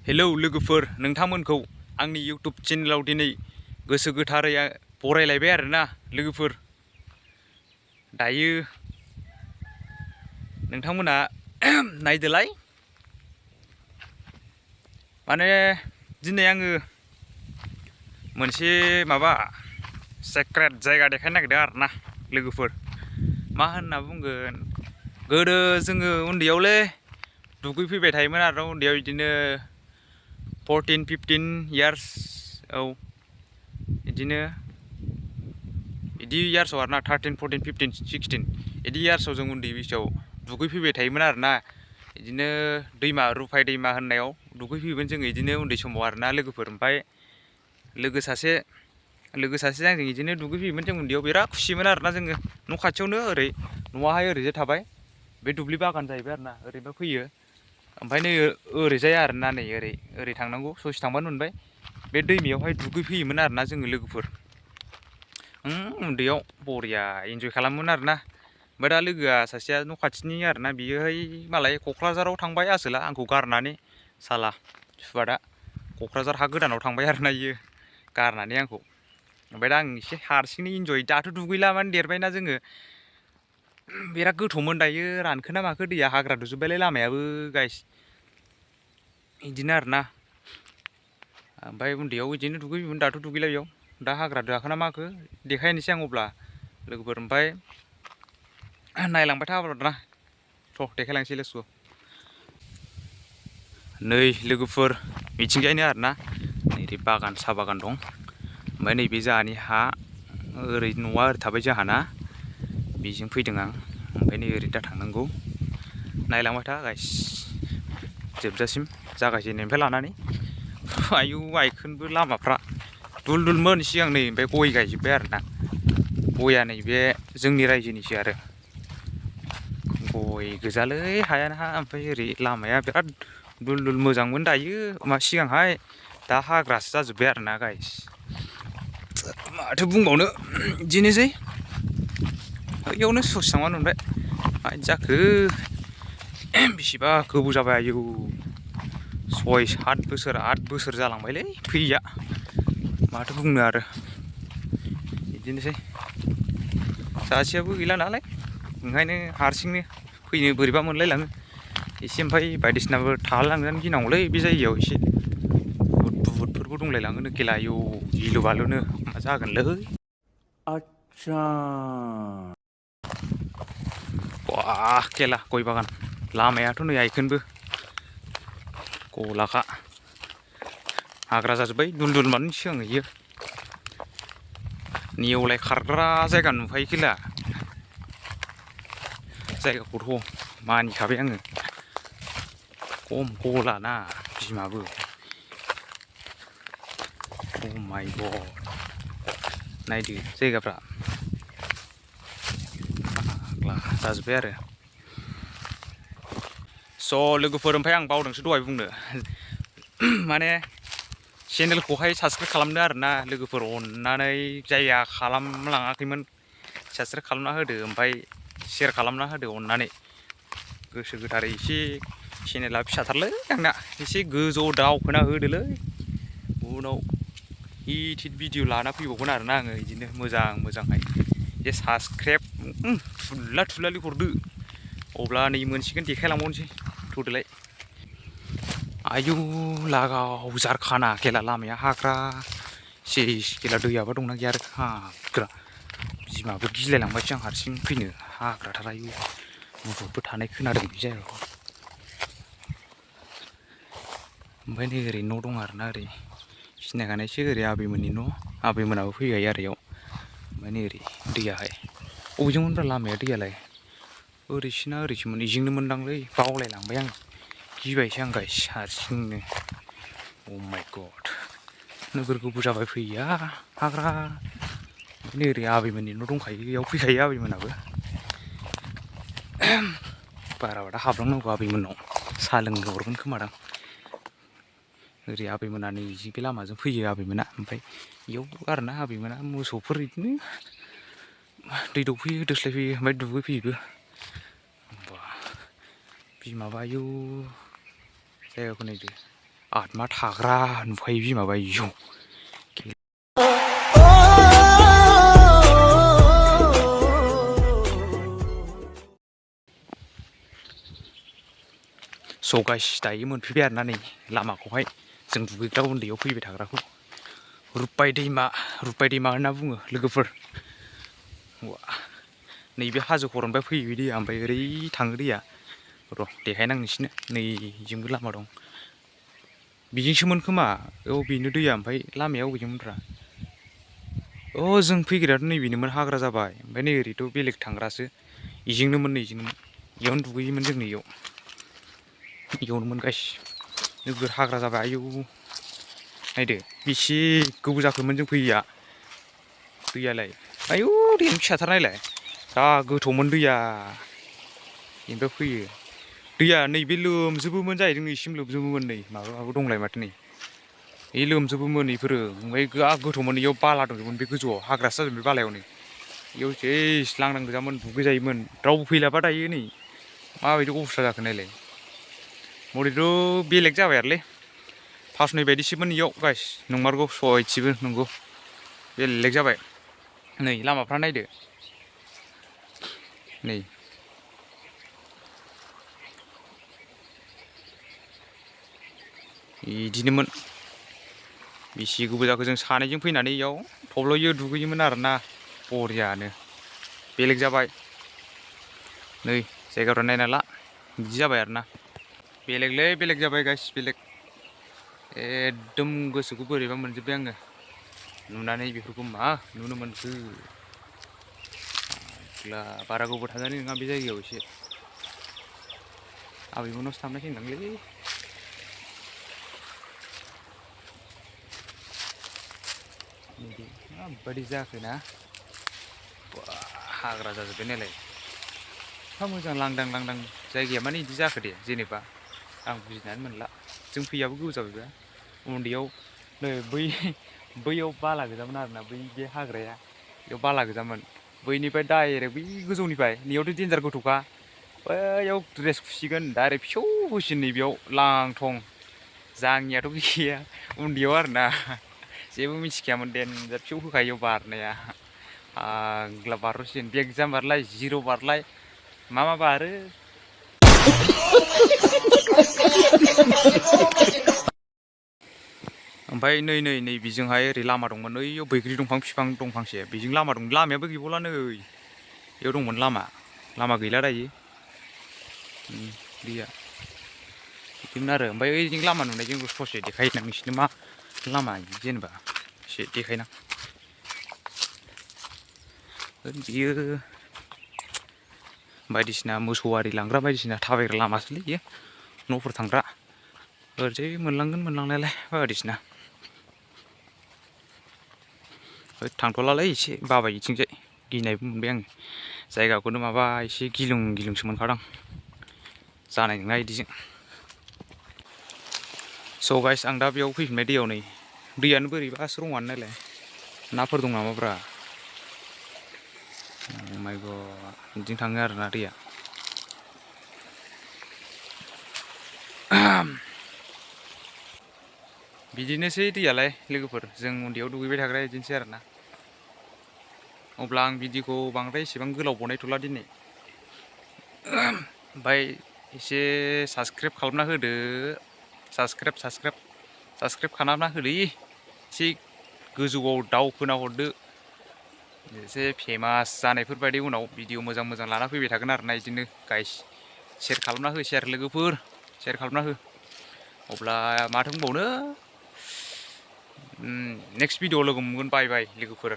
Hello लोगोफोर, नोंथांमोनखौ आंनि YouTube चेनेलाव दिनै गोसो गोथारै बरायलायबाय आरोना लोगोफोर। दायो नोंथांमोना नायदोलाय। माने दिनै आङो मोनसे सेक्रेट जायगा देखायनो नागिरदों आरोना लोगोफोर। मा होनना बुंगोन, गोदो जोङो उन्दैयावलै दुगैफैबाय थायोमोन आरो उन्दैयाव बिदिनो 14-15 इयार्स बिदिनो बिदि इयार्सआव आरोना 13, 14, 15, 16 बिदि इयार्सआव जों उन्दै बैसोआव दुगैफैबाय थायोमोन आरोना। बिदिनो दैमा रुफाय दैमा होननायाव दुगैफैयोमोन जोङो बिदिनो उन्दै समाव आरोना लोगोफोर। ओमफ्राय लोगो सासे आंजों बिदिनो दुगैफैयोमोन। जों उन्दैयाव बिराद खुसिमोन आरोना जोङो। न' खाथियावनो न'आहाय ओरैजाय थाबाय, बे दुब्लि बागान जाहैबाय आरोना। ओरैबो फैयो, ओमफ्राय नै ओरैजाय आरोना, नै ओरै थांनांगौ, ससे थांबानो मोनबाय। बे दैमायावहाय दुगैफैयोमोन आरोना जोङो लोगोफोर। उन्दैयाव बरिया इन्जय खालामोमोन आरोना। ओमफ्राय दा लोगोआ सासेया न' खाथिनि आरोना, बियोहाय मालाय क'क्राझाराव थांबाय आसोला आंखौ गारनानै। साला सुवादा क'क्राझार हा गोदानाव थांबाय आरोना इयो गारनानै आंखौ। ओमफ्राय दा आं एसे हारसिंनो इन्जय, दाथ' दुगैला माने देरबायना जोङो। बिराद गोथौमोन, दायो रानखोना माखो दैया, हाग्रा दुजोब्बायलाय लामायाबो गाइस। बिदिनो आरोना। ओमफ्राय उन्दैयाव बिदिनो दुगैयोमोन, दाथ' दुगैला बेयाव। दा हाग्रा जाखोना माखो देखायनोसै आं अब्ला लोगोफोर। ओमफ्राय नायलांबाय था आरोना, थ' देखायलांसै लेट्स गो। नै लोगोफोर, मिथिंगायनो आरोना। नै बागान, साहा बागान दं। ओमफ्राय नैबे जोंहानि हा, ओरै न'आ ओरै थाबाय जोंहाना। बेजों फैदों आं, ओमफ्राय नै ओरै दा थांनांगौ। नायलांबाय था गाइस जोबजासिम, जागायजेननायनिफ्राय लानानै। आयु आइखोनबो लामाफ्रा दुल दुलमोन सिगां, नै ओमफ्राय गय गायजोब्बाय आरोना। गया नैबे जोंनि रायजोनिसो आरो गय गोजालै हायानो हा। ओमफ्राय ओरै लामाया बिराद दुल दुल मोजांमोन दायो, सिगांहाय। दा हाग्रासो जाजोब्बाय आरोना गाइस। माथो बुंबावनो, बिदिनोसै। बैयावनो ससे थांबानो मोनबाय। मायदि जाखो, बेसेबा गोबाव जाबाय आयौ। 6-7 बोसोर 8 बोसोर जालांबायलै फैयिया। माथो बुंनो आरो, बिदिनोसै। सासेयाबो गैला नालाय, ओंखायनो हारसिंनो फैनो बोरैबा मोनलायलाङो एसे। ओमफ्राय बायदिसिनाबो थालांजानो गिनांगौलै बे जायगायाव एसे। बुहुदफोरबो दंलायलाङोनो खेला, आयौ गिलु बालुनो मा जागोनलै। आच्छा बा खेला गय बागान, लामायाथ' नै आइखोनबो गलाखा। हाग्रा जाजोब्बाय, दुल दुल माने सिगां इयो। नेवलाय खारग्रा जायगा नुखायो खेला। जायगाखौथ' मानिखाबाय आङो, खम गलाना बिमाबो। अ माय गड, नायदो जायगाफ्रा फाग्ला जाजोब्बाय आरो। स' लोगोफोर, ओमफ्राय आं बावदोंसो दहाय बुंनो, माने चेनेलखौहाय साबसक्राइब खालामदो आरोना लोगोफोर अननानै। जायहा खालामलाङाखैमोन साबसक्राइब खालामना होदो, ओमफ्राय शेयार खालामना होदो अननानै। गोसो गोथारै एसे, चेनेला फिसाथारलै आंना, एसे गोजौ दावखोना होदोलै। उनाव हिट हिट भिडिअ लाना फैबावगोन आरोना आङो, बिदिनो मोजां मोजांहाय। जे साबसक्राइब थुला थुलालि हरदो, अब्ला नै मोनसिगोन देखायलांबावनोसै। थौदोलाय, आयु लागाव जारखाना खेला लामाया हाग्रा सेस खेला। दैयाबो दंना गैया आरो हाग्रा। बिमाबो गिलायलांबायसो आं हारसिं फैनो, हाग्राथार आयु। बुहुदबो थानाय खोनादों बे जायगाखौ। ओमफ्राय नै ओरै न' दं आरोना, ओरै सिनायखानायसो, ओरै आबैमोननि न'। आबैमोनाबो फैखायो आरो इयाव। ओमफ्राय नै ओरै दैयाहाय बबेजोंमोनब्रा लामाया दैयालाय, ओरैसोना ओरैसोमोन, इजोंनो मोनदांलै बावलायलांबाय आं। गिबायसो आं गाइस हारसिंनो। अ माय गड, नोगोर गोबाव जाबाय फैयिया हाग्रा। नै ओरै आबैमोननि न' दंखायो, बेयाव फैखायो आबैमोनाबो। बाराबा दा हाबलांनांगौ आबैमोननाव, साहा लोंहरगोन खोमादां। ओरै आबैमोना नै बे लामाजों फैयो आबैमोना। ओमफ्राय बेयाव आरोना आबैमोना मोसौफोर बिदिनो दै दौफैयो, दोस्लायफैयो, ओमफ्राय दुगैफैयोबो। बा बिमाबा आयु जायगाखौ नायदो, आत्मा थाग्रा नुखायो बिमाबा इयौ स' गाइस दायो मोनफैबाय आरोना नै लामाखौहाय जों दुगैग्रा उन्दैयाव फैबाय थाग्राखौ हwibai दैमा होनना बुङो लोगोफोर नैबे हाजो खर'निफ्राय फैयो बे दैया ओमफ्राय ओरै थाङो दैया र' देखायनां नोंसिनो नैजोंबो लामा दं बिजोंसोमोन खोमा औ बेनो दैया ओमफ्राय लामाया अबेजोंमोनब्रा अ जों फैग्रायाथ' नैबेनोमोन हाग्रा जाबाय ओमफ्राय नै ओरैथ' बेलेग थांग्रासो इजोंनोमोन नैजोंनोमोन इयावनो दुगैयोमोन जों नैयाव इयावनोमोन गाइस नोगोर हाग्रा जाबाय आयौ नायदो बेसे गोबाव जाखोमोन जों फैयैया दैयालाय आयौ दैयानो फिसाथार नायलाय जा गोथौमोन दैया बेनिफ्राय फैयो दैया नैबे लोमजोबोमोन जाहैदों नैसिम लोमजोबोमोन नै माबाबो दंलाय माथो नै बे लोमजोबोमोन बेफोरो ओमफ्राय गोथौमोन इयाव बाला दंजोबोमोन बे गोजौआव हाग्रासो जाजोबबाय बालायाव नै इयाव सेस लांदां गोजामोन दुगैजायोमोन रावबो फैलाबा दायो नै माबायदि अबस्था जाखो नायलाय मथेथ' बेलेग जाबाय आरोलै फासनि बायदिसोमोन इयाव गाइस नंमारगौ सयथिबो नंगौ बेलेग जाबाय नै लामाफ्रा नायदो नै बिदिनोमोन बेसे गोबाव जाखो जों सानैजों फैनानै इयाव थब्ल'यो दुगैयोमोन आरोना बरियानो बेलेग जाबाय नै जायगाफ्रा नायना ला बिदि जाबाय आरोना बेलेगलै बेलेग जाबाय गाइस बेलेग एकदम गोसोखौ बोरैबा मोनजोब्बाय आङो नुनानै बेफोरखौ मा नुनो मोनखो बारा गोबाव थाजानाय नङा बे जायगायाव एसे आबैमोननावसो थांनाय फैनांलै माबायदि जाखोना हाग्रा जाजोब्बाय नालाय एफा मोजां लांदां जायगाया माने बिदि जाखो दे जेनेबा आं बुजिनानै मोनला जों फैयाबो गोबाव जाबायबा उन्दैयाव नै बैयाव बाला गोजामोन आरोना बै बे हाग्राया बेयाव बाला गोजामोन बैनिफ्राय डाइरेक्ट बै गोजौनिफ्राय नैयावथ' देन्जार गोथौखा बैयाव ड्रेस खुसिगोन डाइरेक्ट फिसौ होसिन नै बेयाव लांथं जाङियाथ' गैया उन्दैयाव आरोना जेबो मिथिखायामोन देन्जार फिसौ होखायो बारनाया आग्ला बारह'सिगोन बेग जाम बारलाय जिर' बारलाय मा बारो ओमफ्राय नै बिजोंहाय ओरै लामा दंमोन ओइयाव बैग्रि दंफां बिफां दं फांसे बेजों लामा दं लामायाबो गैबावला नै बेयाव दंमोन लामा गैला दायो दैया बिदिमोन आरो ओमफ्राय ओइजों लामा नुनायजों ससे देखायहैनां नोंसिनो मा लामा जेनेबा एसे देखायनां बियो बायदिसिना मोसौ आरि लांग्रा बायदिसिना थाबायग्रा लामासोलै बियो न'फोर थांग्रा ओरैजाय मोनलांगोन मोनलांनायालाय बायदिसिना थांथ'लालै एसे बाबाय इथिंजाय गिनायबो मोनबाय आङो जायगाखौनो माबा एसे गिलुंसो मोनखादां जानाय नङा बिदिजों स' गाइस आं दा बेयाव फैफिनबाय दैयाव नै दैयानो बोरैबासो रङानो नायलाय नाफोर दं नामाब्रा माय गड बिदिनो थाङो आरोना दैया बिदिनोसै दैयालाय लोगोफोर जों उन्दैयाव दुगैबाय थाग्राया बिदिनोसै आरोना अब्ला आं भिडिअखौ बांद्राय एसेबां गोलाव बनायथ'ला दिनै ओमफ्राय एसे साबसक्राइब खालामना होदो साबसक्राइब खालामना होदो एसे गोजौआव दावखोना हरदो एसे फेमास जानायफोरबायदि उनाव भिडिअ मोजां लाना फैबाय थागोन आरोना बिदिनो गाइस शेयार खालामना हो लोगोफोर शेयार खालामना हो अब्ला माथो बुंबावनो नेक्स्ट भिडिअआव लोगो मोनगोन बाय लोगोफोर